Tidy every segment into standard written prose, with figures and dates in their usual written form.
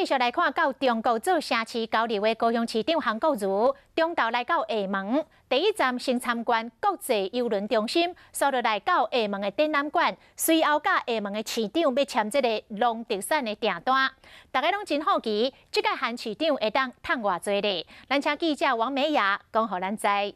繼續來看到中國做城市交流的高雄市長韓國瑜，中晝來到廈門，第一站先參觀國際郵輪中心，紲落來到廈門的展覽館，隨後佮廈門的市長欲簽這個農特產的訂單。大家攏真好奇，這屆韓市長會當趁偌濟咧？咱請記者王美雅講予咱知。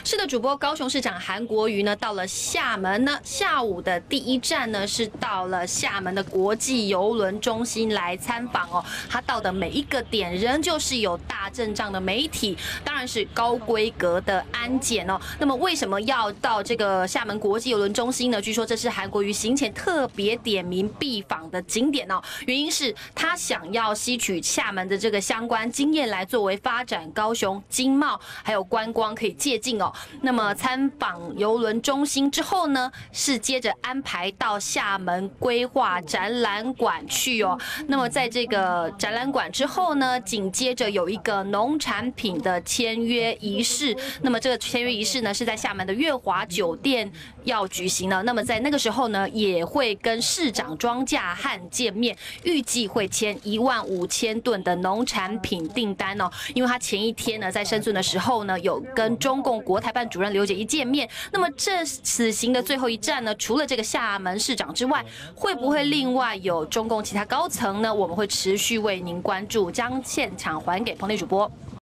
是的，主播，高雄市長韓國瑜呢，到了廈門呢，下午的第一站呢是到了廈門的國際郵輪中心來參訪哦。他到的每一個點，仍舊是有大陣仗的媒體，當然是高規格的安檢哦。那麼為什麼要到這個廈門國際郵輪中心呢？據說這是韓國瑜行前特別點名必訪的景點哦。原因是他想要吸取廈門的這個相關經驗，來作為發展高雄經貿還有觀光可以借鏡。那麼參訪郵輪中心之後呢，是接着安排到廈門規劃展覽館去哦。那麼在這個展覽館之後呢，緊接着有一個農產品的簽約儀式。那麼這個簽約儀式呢，是在廈門的悅華酒店要舉行的。那麼在那個時候呢，也會跟市長莊稼漢見面，預計會簽15,000噸的農產品訂單哦。因為他前一天呢，在深圳的時候呢，有跟中共國台辦主任劉結一見面，那麼這此行的最後一站呢，除了這個廈門市長之外，會不會另外有中共其他高層呢？我們會持續為您關注，將現場還給彭麗主播。